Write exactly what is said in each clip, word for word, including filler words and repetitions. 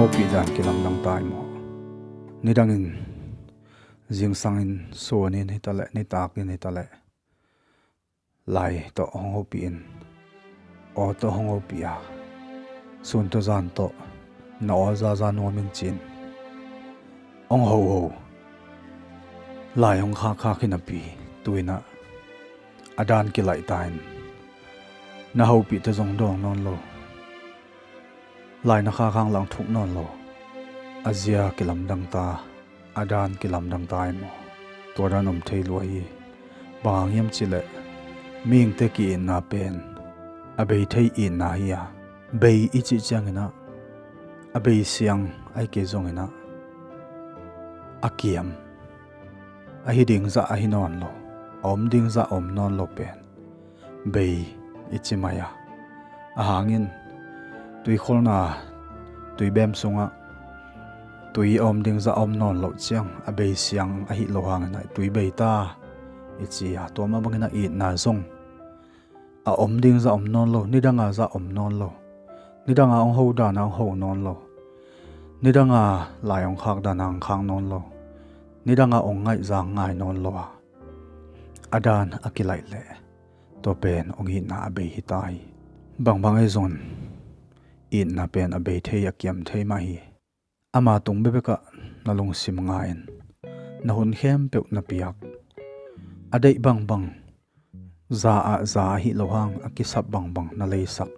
Hopih dan kilamdang ta hi maw? Nidangin, zingsangin, sunin hitaleh, nitakin hitaleh, lai tawh hong hopih in, aw tawh hong hopih a, sun tawh zan tawh na aw zaza nuam in ci-in hong hoho, lai hong khakkhak hi napi, tu-in ah a dan kilaih ta in, na hopih tawh zong dawng nawn lo, lai na khakkhak lang thuk nawn lo, a zia kilamdang ta, a dan kilamdang ta hi maw? Tua dan om thei lua hi. Bang hang hiam cihleh, mihingte ki-itna pen a bei thei itna hi a, bei i cih ciangin ah a bei siang ahi kei zongin ah a kiam, ahi ding zah ahi nawn lo, a om ding zah om nawn lo pen bei i ci mai a. A hangin tuikholna, tuibem sungah tui a om ding zah a om nawn loh ciang a bei siang ahi lo hangin ah tui bei ta i ci a, tua mah bangin ah itna zong a om ding zah om nawn lo, nidanga zah om nawn lo, nidanga hong ho dana hong ho nawn lo, nidanga lai hong khak dana hong khak nawn lo, nidanga hong ngaih zang ngai nawn lo a, a dan a kilaih leh tua pen hong itna a bei hi ta hi. Bangbang ahi zongin itna pen a bei thei, a kiam thei mah hi. Ama tung bekbekah na lungsim nga-in, na hun khempeuh na piak, a deih bangbang, za ah za ahi lo hang a kisap bangbang na leisak,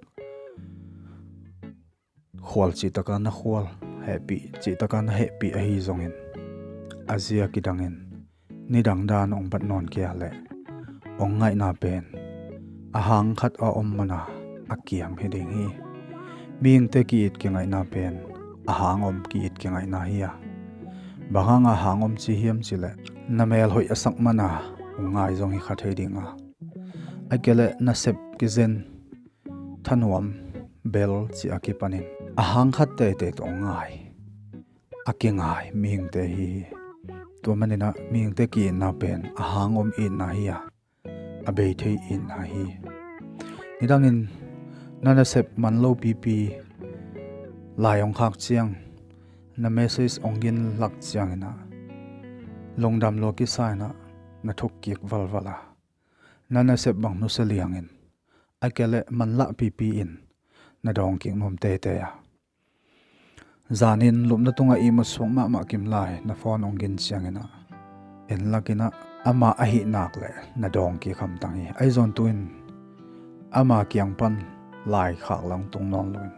khual cihtaka na khual, hehpih cihtaka na hehpih ahi zongin, a zia kidangin nidang dan hong bat nawn kei a leh, hong ngaihna pen a hang khat a om mana a kiam hi ding hi. Mihingte ki-it kingaihna pen a hang om ki-it kingaihna hi a, bang hanga hang om ci hiam cihleh, na mel hoih a sak mana hong ngai zong hi kha thei ding a, ahih kei leh nasep kizen, thanuam, bel cih a kipanin a hang khat teitei tawh hong ngai, a kingai mihingte hi hi. Tua manin ah mihingte ki-itna pen a hang om itna hi a, a bei thei itna hi. Nidangin na nasep man lo pipi, lai hong khak ciang, na message hong gin lak ciangin ah lungdam lua kisa in ah na thuk kik valval a, na nasep bang nusia liangin, ahih kei leh manlah pipi in na dawng kik nuam teitei a, zanin lupna tungah ihmut suak mahmah kim lai na phone hong gin ciangin ah en lakin ah ama ahih nak leh na dawng kik hamtang hi. Ahi zongin tu-in ama kiang pan lai khak lang tung nawn loin,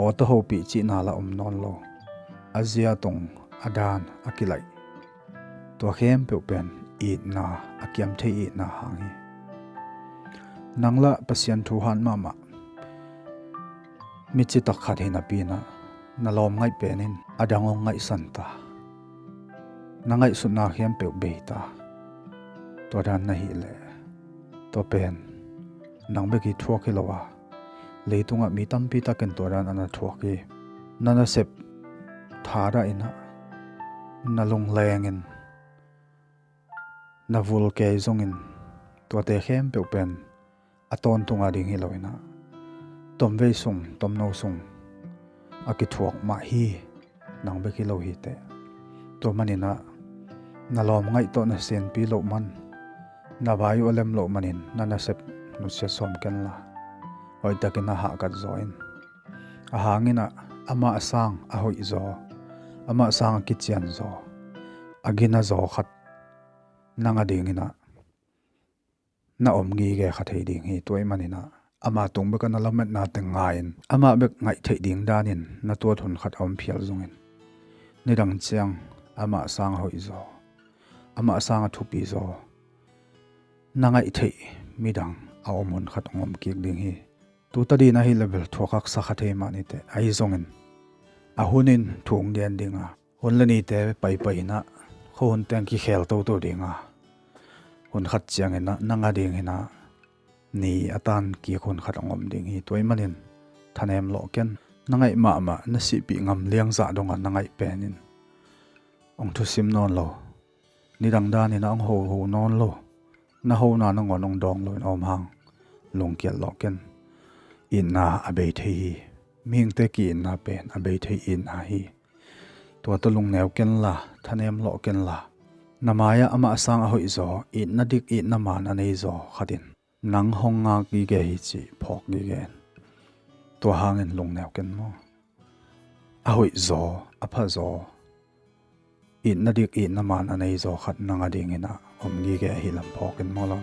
aw tawh hopih cihna lah om nawn lo, a zia tung, a dan a kilaih, tua khempeuh pen itna, a kiam thei itna hang hi. Nang lah Pasian thu hat mahmah, mi citak khat hi napi in ah na lawm ngaih pen in a dang hong ngaihsan ta, na ngaihsutna khempeuh bei ta, tua dan na hih leh, tua pen nang bek hi thuak hi lo a, leitungah mi tampi takin tua dan a na thuak hi. Na nasep thadah in ah, na lunglengin, na vul kei zongin, tuate khempeuh pen a tawntung a ding hi lo in ah, tomvei sung, tomno sung a kithuak mah hi. Nang bek hi lo hi teh. Tua manin ah na lawm ngaih tawh na senpi loh man, na vai uh a lem loh manin na nasep nusia sawm kenla, hoihtakin na hahkat zaw in. A hangin ah amah sang a hoih zaw, amah sang a kician zaw, a gina zaw khat nang a dingin ah na om ngige kha thei ding hi. Tua ahih manin ah ama tung bek a na lametna teng ngai-in, amah bek ngaih theih ding danin na tuat hun khat a om phial zongin, nidang ciang amah sang a hoih zaw, amah sang a thupi zaw na ngaih theih midang a om hun khat hong om kik ding hi. Tuta ding ahih leh bel thuak haksa kha thei mah ni teh. Ahi zongin a hun in thu hong gen ding a, hun le nite paipai in ah, khuahun teng kikhel toto ding a, hun khat ciangin ah nang a dingin ah ni a tan kik hun khat hong om ding hi. Tua ahih manin thanem lawh ken. Na ngaih mahmah, na sihpih ngam liang zah dong a na ngaih pen in hong thusim nawn lo, nidang danin ah hong hoho nawn lo, na hona nangawn hong dawng loin a om hang lungkiat lawh ken. Itna a bei thei hi. Mihingte ki-itna pen a bei thei itna hi. Tua tawh lungneu kenla, thanem lawh kenla, na mai-ah amah sang a hoihzaw, itna dik itna man a neizaw khat in nang hong ngak gige hi cih phawk gige in. Tua hangin lungneu ken maw. A hoihzaw, a phazaw, itna dik itna man a neizaw khat nang a dingin ah om gige ahi lam phawk in maw lo.